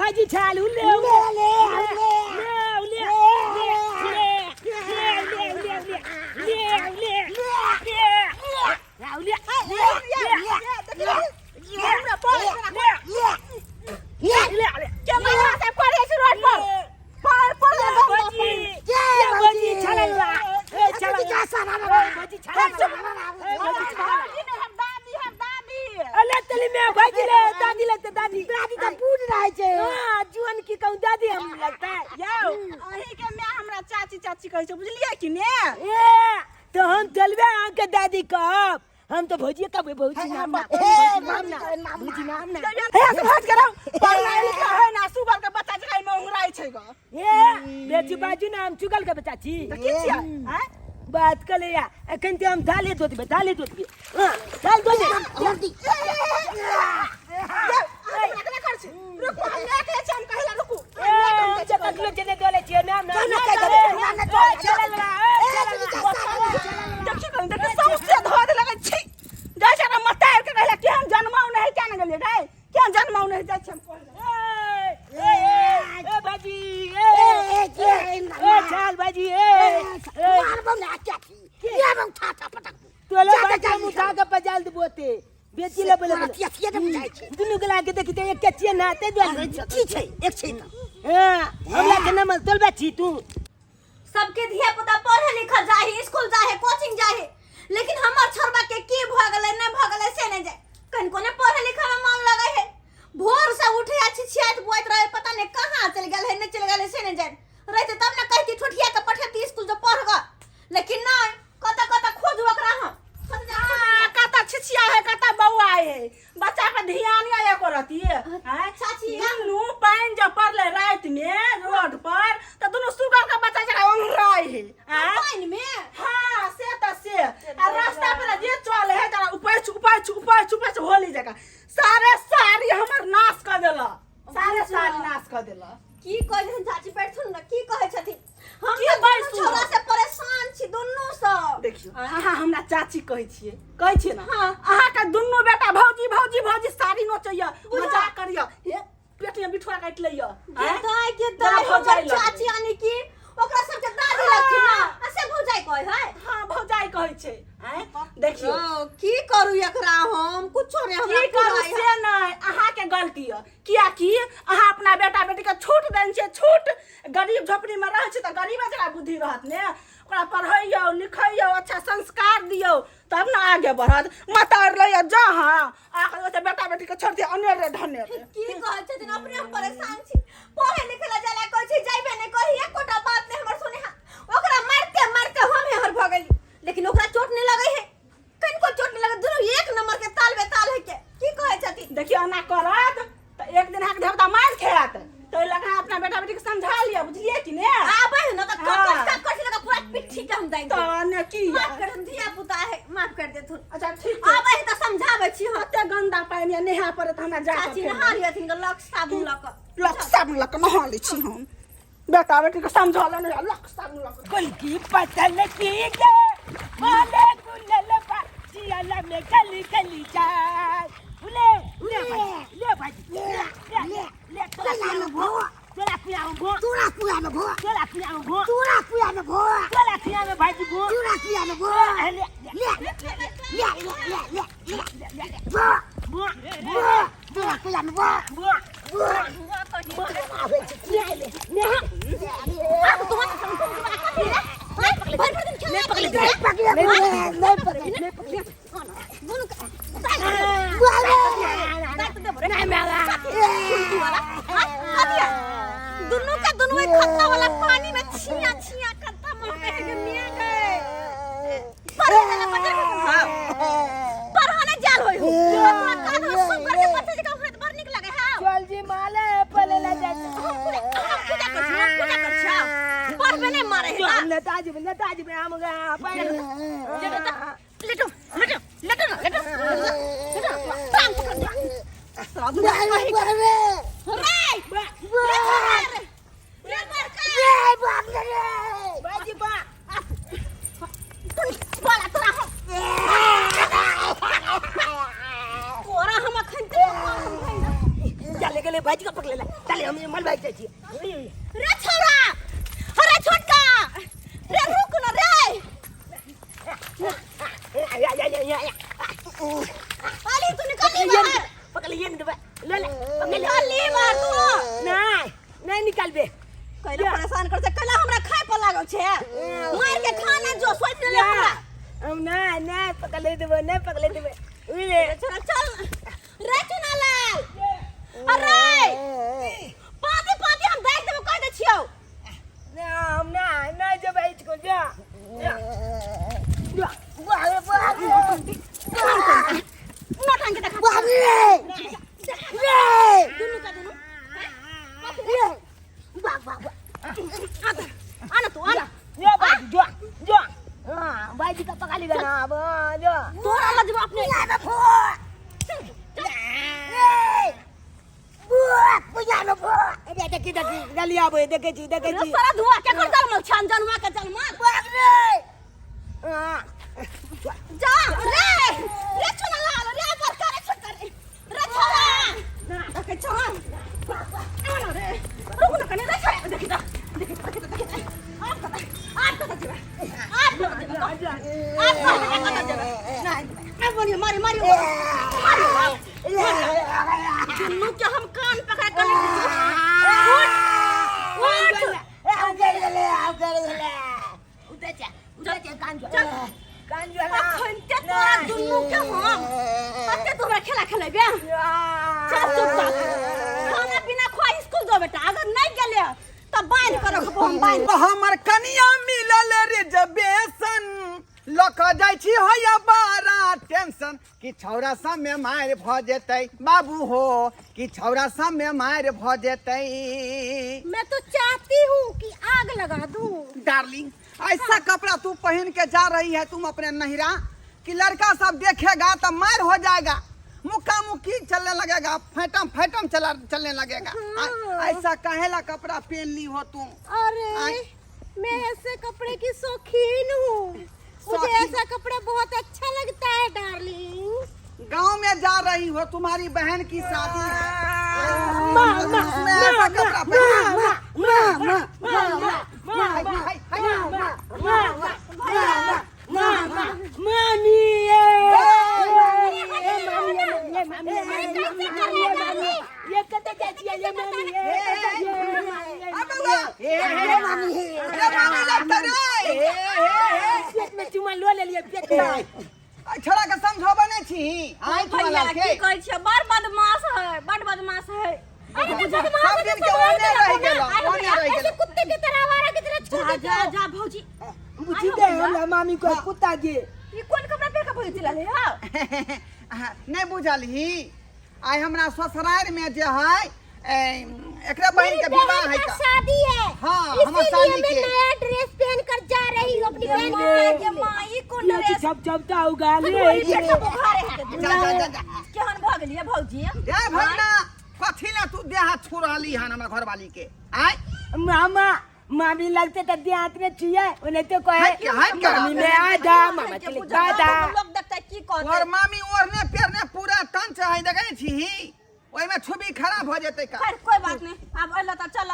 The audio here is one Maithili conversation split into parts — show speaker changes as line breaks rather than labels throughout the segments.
भाजी छाल उले उले ले ले ले ले ले ले ले ले ले दादी
दादी तऽ बूढ़ रहै छै।
हाँ, जुअन की कहूँ दादी हम लगता है।
यौ, अहीं के माय हमरा चाची चाची कहै छै, बुझलियै कि ने?
ए तो हम चलबे अहाँके दादी कहब, हम तो भौजी कहबै, भौजी नाम ना,
ए,
भौजी नाम ना, भौजी नाम ना।
हे से भाज के रहू, पढ़नाइ लिखनाइ है ना, सुगर के बच्चा जकाँ एहिमे ओंघराइ छै ग।
ए बेटी बाजू ना, हम चुगल के बच्चा छी।
तऽ की छियै आँय?
बात कर ले या एखन ते हम थाली धो देबै, थाली धो देबै, हाँ थाली धो दे।
यौ, अहाँ हमरा केना करै छी? रुकू, हम माय कहै छी, हम कहै लए रुकू।
ए हम जे ककरो जेने डोले छियै नाम ना।
ना कहि देबै, हमरा नहि डोलै छै।
चलल बा, ए चलल बा।
देखी कहीं, देखी सौंसे धो देलक छी। जाइ छै मतार के कहला केहन जन्माउ नहि है, क्या ने गेलियै गै, केहन जन्माउ नहि जाइ छै हम कहै लए।
ए ए ए भाजी ए
ए, ए, ए,
ए चाल भाजी ए ए
मारबो ने चाची, लेबो छाता पटकबो।
तोले
जा, जा,
भाजी हम
जा,
उठा के पजाल देबो ते बेची ले बोले।
तोरा अथिये ने बुझाइ छै।
दुनू गला के देखी ते एक के छियै ना ते दुआरे।
की छै? एक छै तऽ।
हां, हमरा के नमल तोलबे छी तू।
सबके धिया पुता पढ़े लिखल जाहे, स्कूल जाहे, कोचिंग जाहे, लेकिन हमर छोरबा के की भ गेलै नहि भ गेलै से नहि जाए। कनिको ने पढ़े लिखे में मन लगे है। भोर से उठे आ छिछियाइत बुआइत रहे, पता नहीं कहाँ चल गेल है, नहीं चल गेल है से नहीं जाए। रहते तब ने कहती ठोठिया के पठेती स्कूल जो पढ़ ग, लेकिन नहीं, कत कत खोजू ओकरा हम।
आ, कत छिछिया है, कत बौआ है, बच्चा के ध्यान या एको रती हैं?
चाची,
दुनू पानि जब पड़ले राति में रोड पर तऽ दुनू सुगर के बच्चा जकाँ ओंघराइ है, आँय?
पानि में?
हाँ, से तऽ से। आ रास्ता पर जे चले है तोरा उपैछ उपैछ उपैछ उपैछ होली जकाँ सारे साड़ी हमर नाश कऽ देलक, सारे साड़ी नाश कऽ देलक।
की कहै छथिन चाची, बैठथुन ने, की कहै छथिन? हम
की
तऽ दुनू
बैसू?
छौड़ा से परेशान छी, दुनू सँ।
देखियौ, अहाँ हमरा चाची कहै छियै, कहै छियै ने?
हाँ।
अहाँके दुनू बेटा भौजी भौजी भौजी साड़ी नोचैया, मजाक करिया, हे पेट में बिठुआ काटि लैया।
गे दाइ, गे
जरा
दाइ,
भौजाइ
हमर
लगै।
चाची यानी कि ओकरा सबके दादी लगथिन ना, आ से भौजाइ कहै है?
हाँ, भौजाइ कहै छै। आँय, देखियौ।
ओ, की करू एकरा हम, कुछो नहि हमरा
की करू
फुराइ है।
से नहि, अहाँके गलती यऽ, कियाकि अहाँ अपना बेटा बेटी के छूट देने छियै, छूट। गरीब झोपड़ी में रहै छै तऽ गरीबे जकाँ बुद्धि रहत ने। ओकरा पढ़ैयौ लिखैयौ, अच्छा संस्कार दियौ, तब ने आगे बढ़त। मतार लैया जहाँ आके ओतऽ बेटा बेटी के छोड़ दियौ अनेरे ढनेरे।
की कहै छथिन, अपने हम परेशान छी। पढ़े लिखे ला जाला कहै छै जाइबे नहि करी, एकोटा बात नहि हमर सुने है। ओकरा मारते मारते हम हेहर भऽ गेली, लेकिन ओकरा चोट नहि लगै है, कनिको चोट नहि लगै, दुनू एक नंबर के ताल बेताल है के। की कहै छथिन?
देखियौ, एना करत तऽ एक दिन अहाँके धियापुता मारि खायत, तऽ ओहि लग अहाँ अपना बेटा बेटीके समझा लिअ, बुझलियै कि ने?
आबै है ना तऽ
हाँ।
कट कट कट लगा पूरा पिट्ठी के हम दागि देब।
तऽ ने की
माफ कर देथुन, धिया पुता है, माफ कर देथुन।
अच्छा ठीक छै।
आबै है तऽ समझाबै छी हम।
कते गंदा पानि यऽ, नहा पड़त हमरा जा कऽ।
चाची
फेर
नहा लियथिन ग, लक्स साबुन लऽ कऽ।
लक साबुन लऽ कऽ नहा लै छी हम। बेटा बेटी के समझल नहि, लक साबुन लऽ कऽ।
कुलकी पतल की गे बोले गुलल बा जियाला में गली गली जाय। ले ले भाई, ले भाई, ले ले ले, तोरा
तोरा में भो,
तोरा कुया में भो,
तोरा कुया में भो,
तोरा कुया में भो,
तोरा कुया में भो,
तोरा कुया में भाई भो,
तोरा कुया में भो।
ले ले
ले ले ले ले ले ले भो
भो
भो, तोरा कुया में भो
भो
भो।
आब तुम्हारा कथी रे? हैं? भरि भरि दिन खेलना
नहीं
पकड़े
पकड़े, नहीं पकड़े,
नहीं पकड़े।
दुनू के दाँत देबो रे।
नहीं मेरा
कथी वाला? हैं? कथी है? दुनू के दुनू एक खत्ता वाला पानी में छिया छिया कत्ता महके है के मियां गए। पढ़े वाला बच्चा के हां पढ़ाने जाल होय हो। तोरा कान में सुन करके बच्चा जकाँ होइत बड़ नीक लगे है।
चल जी माले पले ला जा।
हम पूजा कर छी, हम पूजा कर छी। पढ़बे नहीं मारे है।
हम नेताजी में, नेताजी में हम गए पहले।
लेटो लेटो लेटो ना, लेटो लेटो, टांग पकड़ दे।
नहीं पकड़े
रे रे रे बड़का
रे बाप रे
बाजी बा
बोला तोरा हम, तोरा हम अखन तक
चले गेले, बाजी का पकड़ ले। चले हम मलबाई जाइ छी।
रे छोरा, अरे छोटका रे, रुक न रे। अली तू निकल ली बाहर।
पकड़िए ने देबै, ले ले, पकड़ ले।
निकल ली बाहर तू।
नहीं नहीं निकालबे।
कैला परेशान कर छै, कैला हमरा खाय पर लागल छै? मार के खाना जो सोच ले पूरा।
हम नहीं नहीं पकड़ देबै, नहीं पकड़ देबै। उले
रे छोरा चल रे चुना लाल, अरे पाती पाती हम देख देबो, कह दे छियौ।
ना हम ना नहीं जेबै इसको, जा जा जा। वाह वाह।
नौटंकी देखा।
वाह रे रे।
दुनू का दुनू।
वाह वाह वाह।
आना तू आना।
जा बाजी, जा जा। हाँ बाजी का पका लीगा ना अब। हाँ, जा।
तोरा लजबो अपने।
देखी देखी जल्दी आबो, देखे छी देखे
रे
छी।
सारा धुआ के कर जलमल छन, जनुआ के जलमल।
बाप रे। हाँ।
जा रे रे चुना लाल रे, बड़का रे, छोटका रे, रे छोरा देखे छो। आना रे, रुक न कने रे छोरा, देखी त देखी त देखी त देखी त। आप कत, आप कत जेबे, आप कत जेबे, आप कत कत जेबे? नहीं अब बोलियो, मारी मारी मारी। दुन्नू के हम कान पकड़ के उठ उठ। अखन ते तोरा दुन्नू के हम कते तोरा खेला खेलेबे। चल चुपचाप खाना पीना खुआ, स्कूल जो बेटा। अगर नहीं गेले त बांध के रखबो हम बांध।
हमर कनिया मिलल रिजर्वेशन लऽ कऽ जाइ छी, होइया बड़ा टेंशन कि छौड़ा सबमे मारि भऽ जेतै बाबू हो, कि छौड़ा सबमे मारि भऽ जेतै।
मैं तो चाहती हूँ कि आग लगा दूँ।
डार्लिंग, ऐसा कपड़ा तू पहन के जा रही है तुम अपने नहिरा कि लड़का सब देखेगा तो मार हो जाएगा, मुक्का मुक्की चलने लगेगा, फैटम फैटम चला चलने लगेगा। ऐसा काहेला कपड़ा पहन ली हो तुम?
अरे मैं ऐसे कपड़े की शौकीन हूँ, मुझे
शौकीन?
ऐसा कपड़ा बहुत अच्छा लगता है डार्लिंग।
गांव में जा रही हो, तुम्हारी बहन की शादी है,
माँ, माँ,
उसमें ऐसा कपड़ा पहन।
माँ माँ माँ
हाय, हाय, हाय।
माँ माँ मामी ये ये मामी ये मामी ये मामी ये कते चाची ये मामी ये
अबे बउआ, ए,
मामी
अरे मामी लगता रे।
पेट में चुमा लो ले लिए पेट में।
आ, छोड़ा के समझोबा नहीं छी आइ
भैया
तुम्हारा
की
के
कहै छियै, बड़ बदमाश है, बड़ बदमाश है।
अरे तो
सब
बदमाश है
दिन
तो
के
संभाल
ओने
के
रह
रखो
गेलो,
ना।
ओने रह
ऐसे
गेलो।
कुत्ते की तरह आवारा की तरह छोड़
जा
देते
जा
हो।
जा भौजी।
बुझी दे हमरा मामी को कुत्ता के।
ई कोन कपड़ा पहिर के भौजी चलल है?
नहीं बुझलही, आइ हमरा ससुरारि में जे है एकरा बहन
मेरी
के विवाह
बहन
है
का
का
शादी है।
हाँ, हमर
इसीलिए
साली
मैं
के।
नया ड्रेस पहन कर जा रही हूँ अपनी बहन की
माँ
शादी
के
में।
माँ, ई कोन
ये
ड्रेस?
छप छपता होगा ले।
पेट से बुखार है।
जा जा जा जा।
केहन भऽ गेलियै भौजी?
दे भगना, कथी ला तू देह हाथ छू रहली हन हमरा घरवाली के? आय
मामा मामी लगते त देहात में छियै ओने तो कहे
हट के, हट के।
मामी में आ जा मामा चले दादा।
लोग देखते की
और
कहते?
मामी ओढ़ने पेरने पूरा तन चाहे देखै छी, ओहिमे छुबी खराब हो जेतै का।
खैर कोई बात नहीं, अब अइलो त चल,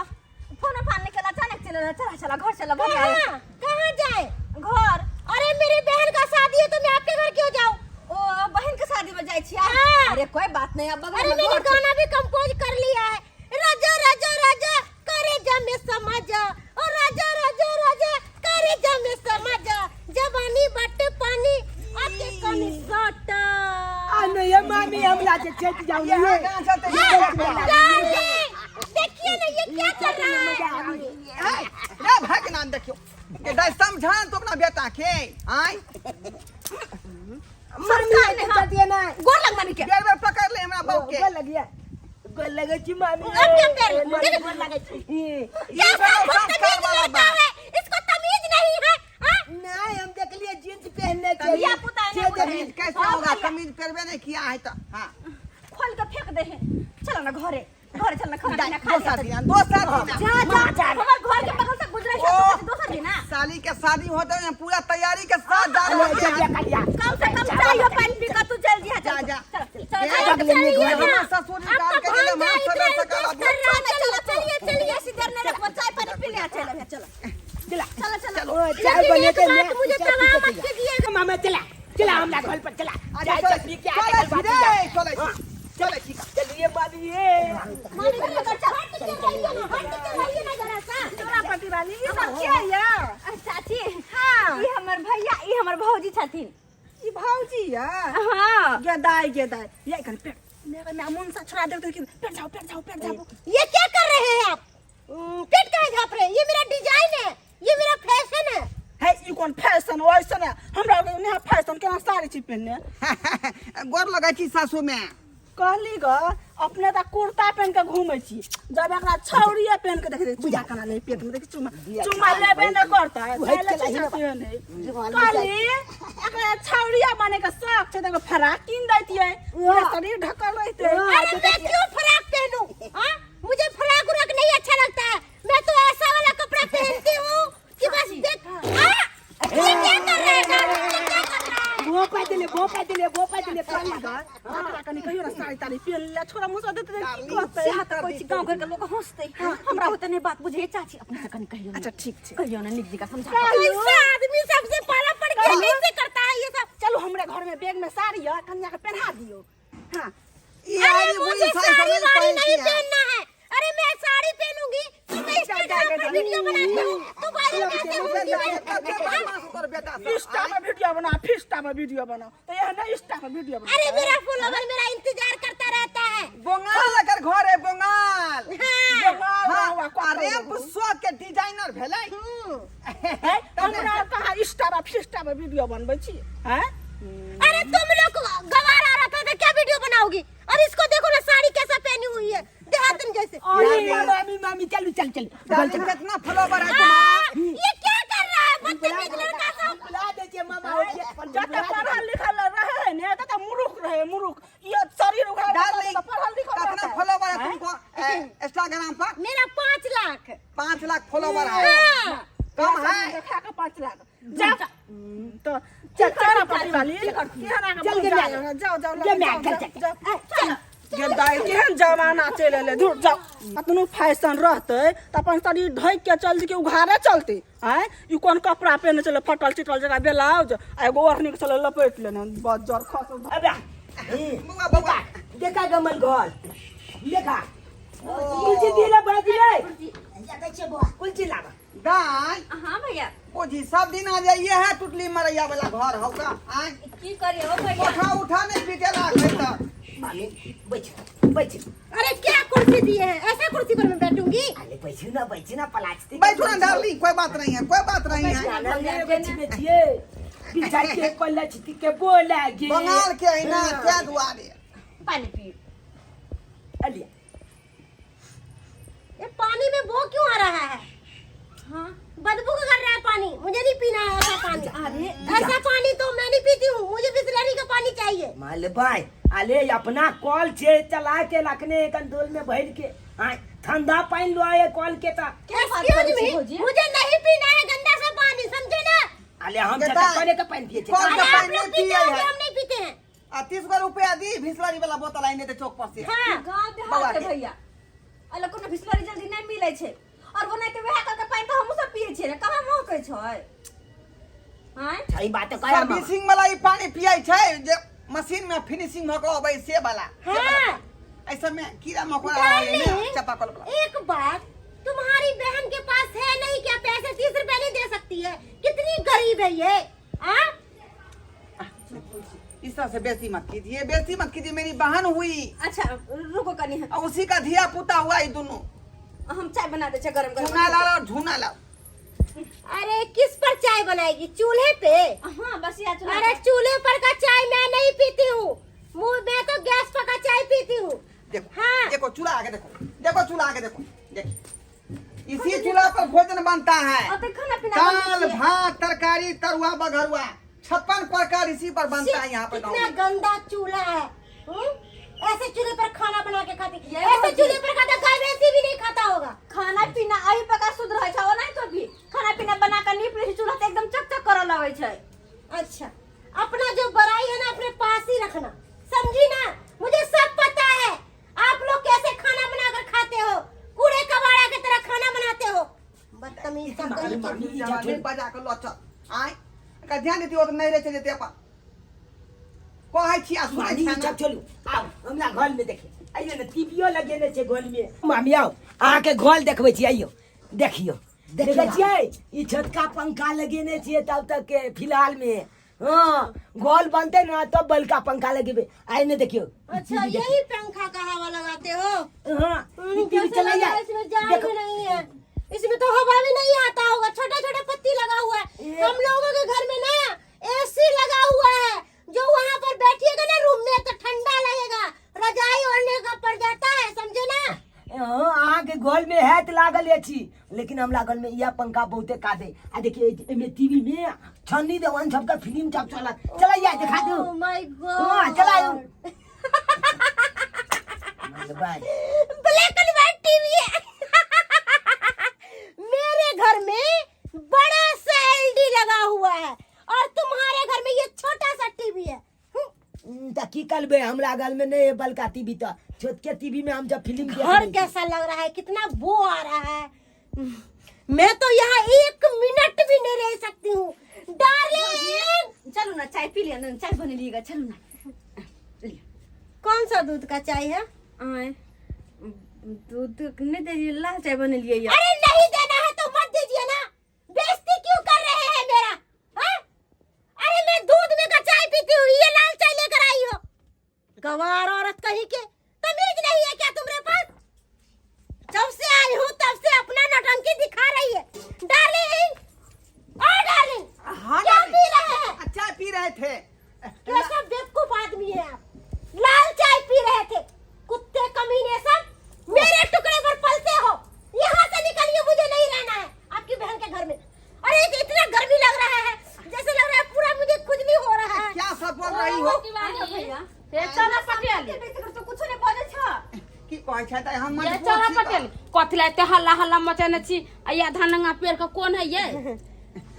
फोन फान निकला अचानक चले, चला चला घर चला घर आए।
कहाँ कहाँ जाए?
घर।
अरे मेरी बहन का शादी है तो मैं आपके घर क्यों जाऊँ?
ओ बहन के शादी में जाय छियै?
हाँ।
अरे कोई बात नहीं, अब बगल
अरे
में
मैंने
घर छै।
गाना भी कंपोज कर लिया है, राजा राजा राजा करे जा में समा जा, ओ राजा राजा राजा करे जा में समा जा, जवानी बट पानी आपके कमी सटा।
आ नहीं ये मामी हमरा से चेत जाऊ
ये
ये
कहाँ चलते ये?
डार्लिंग देखिए ना ये क्या कर रहा है।
है, रे भगना देखियो के दाइ समझा तो अपना बेटा के आय।
मामी
संस्कार नहीं, हाँ।
चलती ना।
गोर लग मामी के।
बेर बेर पकड़ ले हमरा बहू के।
गोल लगिया, गोल लगे छी मामी।
अब क्या पैर
मामी,
देखो।
गोल लगे छी।
क्या
बड़ा
बहुत
संस्कार
तमीज
वाला
नहीं होता
बात।
है इसको, तमीज नहीं है हाँ?
नहीं हम देख लिए जींस पहनने चाहिए।
धिया पुता
से
नहीं
देख
कमीज कैसे होगा? कमीज पहनबे नहीं किया है तो हाँ
खोल के फेंक दे है। चलो ना घरे, घरे चल ना, खाना पीना खा
दोसर
लिया।
दिना, दोसर दिना।
जा जा, हमर घर के बगल से गुजरे छै
ओ।
तो दोसर दिना।
साली के शादी होते है पूरा तैयारी के साथ जा रहे
चल
हैं।
जा
कम से कम चाय पानी पी के तू चल जिया।
जा, जा।
चल चल
ए,
चल।
चलिए
हमर ससुर निकाल
आपका
के गेलै,
भांजा
हम
इतना
सवेर सकाल
रिक्वेस्ट कर रहा है।
चाय
लेकिन
बने
एक
के
बात मुझे तबाह मत कीजिएगा।
मामा चला चला हमरा घर पर चला।
अच्छा,
चाय
चलै
पी
छी,
के आके
चलै
घर
छी
बात
रे, चलै छी, चलै छी।
चलिए बाबी ये।
मामी जी, हट के रहिए ना, हट के रहिए ना जरा सा।
तोरा पति वाली ई सब के ये?
चाची,
हाँ।
ई हमर भैया, ई हमर भौजी छथिन।
ई भौजी ये?
हाँ।
गे दाई, गे दाई, ये कन पेट मेरा मैं मुन सा छोड़ा दे कि पेट जाओ, पेट जाओ, पेट जाओ।
ये क्या कर रहे हैं आप? पेट काहे झाप रहे हैं? ये मेरा डिजाइन है, ये मेरा फैशन है।
है ई कोन फैशन ओइसन है? हमरा नेहा फैशन केना साड़ी छी पहिनने।
गोर लगै छी सासू में।
कहली ग, अपने तऽ कुर्ता पहिन के घूमै छी, जब एकरा छौड़िए पहिन के देख, चुमा केना ले पेट में देख, चुमा चुमा लेबे न करतै।
उहे
खाइले
चलाही
छी
ना।
ने। कहली एकरा छौड़िया बने के शौक छै तऽ एगो फराक कीन दैतियै, पूरा शरीर ढकल रहितै।
अरे मैं क्यों फ्रॉक पहनूं? हाँ, मुझे फ्रॉक उराक नहीं अच्छा लगता है। मैं तो ऐसा वाला कपड़ा पहनती हूँ कि बस देख। हाँ, ये क्या कर रहा है? ये क्या कर रहा है?
भोपा दिले, भोपा दिले, भोपा दिले।
कहली ग, एकरा कनी कहियो ने साड़ी ताड़ी पहिन ले, छोरा मुँह से देतै की कहतै?
सएह तऽ कहै छी, गाँव घर के लोक हंसतै। हमरा होते नहि बात बुझै चाची, अपने से कनी कहियो ने।
अच्छा ठीक छै।
कहियो ने नीक जकाँ समझा।
कैसा आदमी सबसे पाला पड़ गया, कैसे करता है ये सब?
चलू हमरे घर में बैग में साड़ी है, कन्या के पहना दियो। हाँ।
ई
अरे
आरी बुरी
मुझे
साड़ी
साड़ी
सब
वाड़ी
पहिनती
नहीं
है।
पहनना है। अरे मैं साड़ी पहनूंगी तो मैं इंस्टाग्राम पर वीडियो बनाती हूँ तो वायरल कैसे होगी मैं?
तोर बेटा सब।
इंस्टा में वीडियो बना, फिस्टा में वीडियो बनाओ तो यह ना इंस्टा में वीडियो बना।
अरे मेरा फॉलोवर मेरा इंतजार करता रहता है।
बंगाल एकर घर है, बंगाल।
हाँ।
हाँ,
हाँ,
आ रैंप शो के डिजाइनर भेलै।
है, हमरा कहाँ इंस्टा में फिस्टा में वीडियो बनबै छी हैं?
अरे तुम लोग गवार आ रहा था तो क्या वीडियो बनाओगी? और इसको देखो ना, साड़ी कैसा पहनी हुई है, देहातन जैसे।
अरे मामी मामी चलू चल चल।
डार्लिंग, कितना फॉलोवर है तुम्हारा?
ये क्या कर रहा है बदतमीज लड़का सब?
बुला दे छे मामा हो जे।
जते पढ़ल लिखल रहे ने तते मूर्ख रहे, मूर्ख। ये शरीर उघाड़
डार्लिंग,
पढ़ल लिखल
कितना
रहता है।
फॉलोवर है तुमको इंस्टाग्राम पर?
मेरा 5 लाख।
5 लाख फॉलोवर है?
हाँ।
कम है?
देखा के 5 लाख जा तो चल चल पति वाली केहन
चल गे
जाओ जाओ जाओ।
गे माय, चल, चल,
चल गे दाई, केहन जमाना चलि एलै, धुर जाओ। कतनो फैशन रहतै तऽ अपन शरीर ढकि के चलतै कि उघारे चलतै? आँय, ई कोन कपड़ा पहिने छलै, फटल चिटल जकरा ब्लाउज आ एगो ओढ़नी के छलै लपेट लेने, बज्जर खस।
अबे
बउआ, बउआ।
देखा गमन घर देखा, कुलची दिला बाजी रे, कुलची लावा।
दाई।
हाँ भैया।
बुझी सब दिन आ जाइए है, टुटली मरैया वाला घर हो का आय?
की करिए हो भैया?
उठा उठा नहीं पीटे लाग है तक।
मामी बैठ बैठ।
अरे क्या कुर्सी दिए हैं, ऐसा कुर्सी पर मैं बैठूंगी?
अरे बैठू ना, बैठू ना, प्लास्टिक।
बैठो ना डार्लिंग, कोई बात नहीं है, कोई बात नहीं है।
बैठ बैठिए बिचार के कोला छिती के बोला गे।
बंगाल के है ना, क्या दुआरे।
पानी पियो।
अलिया।
ये पानी में वो क्यों आ रहा है?
हाँ।
बदबू कर रहा है पानी, मुझे नहीं पीना है ऐसा पानी।
अरे
ऐसा पानी तो मैं नहीं पीती हूँ, मुझे बिस्लरी का पानी चाहिए।
माल भाई, अले अपना कॉल छे चला के रखने कंदोल में भर के, हाँ, ठंडा पानी लो आए कॉल के ता।
क्या बात
Excuse
करै छी
me,
भौजी?
मुझे नहीं पीना है गंदा सा पानी, समझे ना?
अले हम
बेटा,
जब कॉले का पानी पिए छे।
कॉल
अरे
का
आप
पानी
लोग
नहीं
पीते
पिए
होंगे,
है।
हम नहीं पीते हैं।
आ 30 गो रुपया दी बिस्लरी वाला बोतल आइने ते चौक पर से।
हाँ।
गाँव देहात
बउआ
के
के।
भैया अलग कोनो बिस्लरी जल्दी नहीं मिलै छै, और वो नहीं तऽ वएह करके पानि तऽ हमहूँ सब पियै छियै ने, कहाँ महकै छै? आँय।
सही बात है कहे मामा।
सर्विसिंग वाला ई पानी पियै छै जे मशीन में फिनिशिंग भऽ के अबै से वाला।
हाँ।
ऐसा में कीड़ा मकोड़ा रहै ने।
डार्लिंग,
चापाकल वाला।
एक बात, तुम्हारी बहन के पास है नहीं क्या पैसे? 30 रुपए नहीं दे सकती है? कितनी गरीब है ये। हाँ?
इस तरह से बेइज्जती मत कीजिए, बेइज्जती मत कीजिए, मेरी बहन हुई।
अच्छा रुको कनी।
और उसी का धिया पुता हुआ ये दोनों।
हम चाय बना दै छियै गरम गरम।
झूना लाओ और झूना लाओ।
अरे किस पर चाय बनाएगी, चूल्हे पे?
हाँ बस या चूल्हा
अरे
पर।
चूल्हे पर का चाय मैं नहीं पीती हूँ, मैं तो गैस पर का चाय पीती हूँ।
देखो।
हाँ।
देखो चूल्हा आगे देखो, देखो चूल्हा आगे देखो, देखो इसी चूल्हा पर भोजन बनता है।
और तो खाना पीना बनबै
दाल
छियै।
भात तरकारी तरुआ बघरुआ 56 प्रकार इसी पर बनता है यहाँ पर गाँव
कितना
में।
गंदा चूल्हा है, हम्म? ऐसे चूल्हे पर खाना बना के खाती,
ये
ऐसे
भौजी।
चूल्हे पर खाता गाय भैंसी भी नहीं खाता होगा।
खाना पीना एहि प्रकार शुद्ध रहै छै, ओनाहि तो भी खाना पीना बना के नीप लै छै चूल्हा तऽ एकदम चकचक करऽ लगै छै।
अच्छा अपना जो बड़ाई है ना अपने पास ही रखना, समझी ना? मुझे सब पता है आप लोग कैसे खाना बनाकर खाते हो, कूड़े कबाड़ा की तरह खाना बनाते हो, बदतमीज। कहीं के।
मामी, ई
जवानी
चल।
बजा के लचल आय का ध्यान देती ओ त नहीं रहे जेते अपन कहै छी आ सुनै
मामी
छी
ई
ना।
सब चलू आउ हमरा घर में देखिए आइयो ने टीवीओ लगेने छै घर में मामी आउ अहाँके घर देखबै छी आइयो देखियो देखै छियै ई छोटका पंखा लगेने छियै तब तक के फिलहाल में हाँ गोल बनते ना तब बलका पंखा लगेबे आइ ने देखियो
अच्छा यही पंखा का हवा लगाते हो
हाँ ई टीवी
कैसे
चलाइए
लगा है? इसमें जान
देखो
भी नहीं है इसमें तो हवा भी नहीं आता होगा छोटा छोटा पत्ती लगा हुआ है
ये-
हम लोगों के घर में ना एसी लगा हुआ है जो वहाँ पर बैठिएगा ना रूम में तो ठंडा लगेगा रजाई ओढ़ने का पड़ जाता है समझे ना
हाँ अहाँके घर में हैत लागल अछि लेकिन हमरा घर में यह पंखा बहुते कादे आ देखिए एमे टीवी में छन्नी देवान सबका फिल्म सब चलत चलैया देखा दू
Oh my God.
हाँ चलायू bye
black and white TV है मेरे घर में बड़ा सा एलडी लगा हुआ है और तुम्हारे घर में ये छोटा सा टीवी है
तऽ की करबै हमरा घर में नहीं है बड़का टीवी तऽ छोटके टीवी में हम जब फिल्म देख
घर
लै छी।
कैसा लग रहा है कितना बो आ रहा है मैं तो यहाँ एक मिनट भी नहीं रह सकती हूँ डार्लिंग
चलू ना चाय पी लिया ना चाय बनेलिएगा चलू ना लिया
कौन सा दूध का चाय है
आय दूध नहीं दे लाल चाय बनेलिए या
अरे नहीं देना है तो मत दीजिए ना बेइज्जती क्यों कर रहे हैं मेरा हाँ? अरे मैं दूध में का चाय पीती हूँ ये लाल चाय लेकर आई हो गवार औरत कहीं के तमीज नहीं है क्या तुम्हारे पास जब से आई हूँ तब से अपना नौटंकी दिखा रही है डार्लिंग ओ डार्लिंग
हाँ
क्या
डार्लिंग।
पी रहे हैं
आ, चाय पी रहे थे
कैसा बेवकूफ आदमी है आप लाल चाय पी रहे थे कुत्ते कमीने सब मेरे टुकड़े पर पलते हो यहाँ से निकलिए मुझे नहीं रहना है आपकी बहन के घर में अरे इतना गर्मी लग रहा है जैसे लग रहा है पूरा मुझे खुजली हो रहा है
क्या सब बोल रही हो
भैया
हे चला पटेल
तो कुछो नहीं बजै छ
की कहै छै तऽ हम
ये
मजबूर
चला
छी तऽ।
पटेल कथी ला एते हल्ला हल्ला मचेने छी आ ये आधा नंगा पेड़ के कोन है ये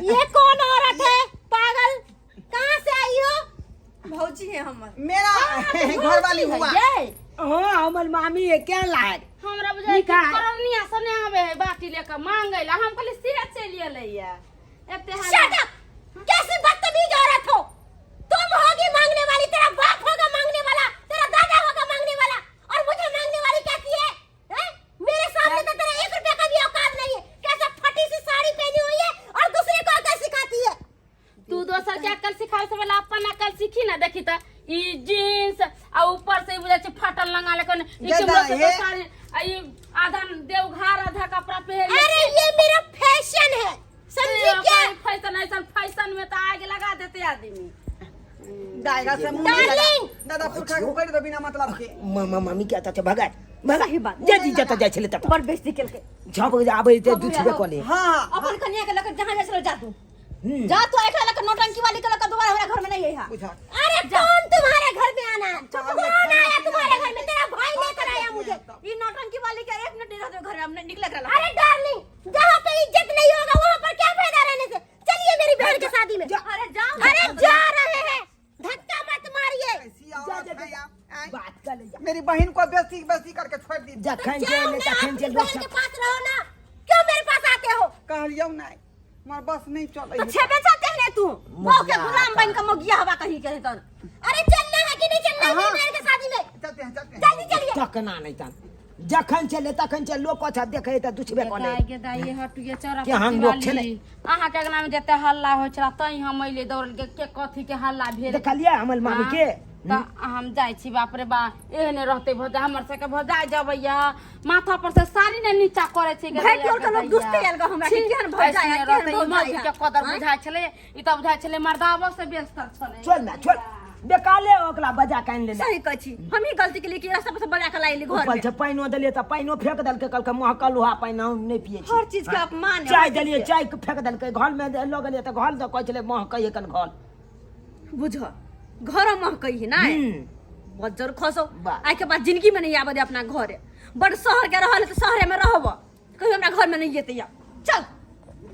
ये कौन औरत है पागल कहाँ से आई हो
भौजी है हमर
मेरा घर वाली हुआ
ये
हाँ हमर मामी है क्या लाग
हमरा बुझाइ
निकाल।
करनिया से नहि आवे है बाटी लेके मांगे ला हम कहली सिरा चलि एलै ये एते हल्ला
शट अप कैसी बदतमीज औरत हो तुम होगी मांगने वाली तेरा बाप होगा मांगने वाला तेरा दादा होगा मांगने वाला और मुझे मांगने वाली कैसी है हैं? मेरे सामने तो तेरा एक रुपया का भी औकात नहीं है कैसा फटी सी साड़ी पहनी हुई है और दूसरे को अकल सिखाती है
तू दोसर के अकल सिखावे से पहले अपन अकल सीखी ना देखी त ई जीन्स आ ऊपर से ई बुझाइ छै फाटल लंगा लेकिन ई
दादा,
केमरो से
हे-
तो साड़ी आ ई आधा देवघार आधा कपड़ा पहन
अरे ये मेरा फैशन है समझी क्या
फैशन ऐसा फैशन में तो आग लगा देते आदमी
दाएगा से मुंह नहीं लगा
डार्लिंग!
दादा पुरखा के कर दो बिना मतलब के
मामा मामी क्या था भगा भगा
सही बात।
जे जी जत जाइ छलै तत
बड़ बेइज्जती केलकै
6 बजे आबै ते दुछबे कले
हाँ
अपन कन्या के लकर जहाँ जाइ छलो जा तू जा तू एकरा लकर नौटंकी वाली के लकर दोबारा हमरा घर में नहीं अइहा
बुझा
अरे कौन तुम्हारे घर में आना है कौन आया तुम्हारे घर में तेरा भाई लेकर आया मुझे
ई नौटंकी वाली के एक मिनट नहीं रहते घर में हम नहीं निकले एकरा लकर
अरे डार्लिंग जहाँ पे इज्जत नहीं होगा वहाँ पर क्या फायदा रहने से चलिए मेरी बहन की शादी में
अरे जाओ
अरे जा रहे हैं धक्का मत मारिए
ऐसी औरत है आप, आएं?
बात कर ले जा
मेरी बहन को बेसी बेसी करके छोड़ दी
जखन
जाओ
चले
ना
तखन
अपनी
चल
बहन के पास रहो ना क्यों मेरे पास आते हो
कहलियौ नहीं हमार बस नहीं चले
तो छेबे चाहते ने तू बहू के गुलाम बन के मोगिया हवा कहीं के तन
अरे चलना है कि नहीं चलना है मेरी
हाँ।
बहन के शादी में
चलते हैं चलते हैं
जल्दी चलिए
तकना नहीं तन जखन चले तखन चल लोग कथा देखे त दुछबे कले
दाई के दाई हटुए चौरा
के हम लोग छलै।
अहाँ के अंगना में जते हल्ला होइ छला तै हम अइले दौड़ल के के कथी के हल्ला भेल
देखलियै हमर मामी के
तऽ हम जाइ छी बाप रे बा एहने रहते भौजा हमर सबके भौजा जबैया माथा पर से साड़ी ने नीचा करे छै
भरि टोल के लोक दुसते आयल ग हमरा के, केहन भौजा है, केहन भौजा है।
के कदर बुझाइ छलै ई तऽ बुझाइ छलै मर्दाबो से बेस्तर छलै
चल ना चल बेकाले ओकरा बजा के आनि लेले
सही कहै छी हम ही गलती केलिए कि रास्ता पर से बजा के लाइली घर
ऊपर
में
से पानिओ देलियै तऽ पानिओ फेंक देलकै कहलकै महकल लोहा पानि हम नहि पियै छी
हर चीज के अपमान है,
चाय
हर चीज
देलियै
के।
चाय के फेंक देलकै घर में लऽ गेलियै तऽ घर दऽ कहै छलै महकै एखन घर
बुझ घर महकै है ना
हम्म।
बज्जर खसो
वाह।
आइ के बाद जिंदगी में नहीं आबे दे अपना घर बड़ शहर के रहल है तो शहरे में रहब कहियो हमरा घर में नहीं एते या चल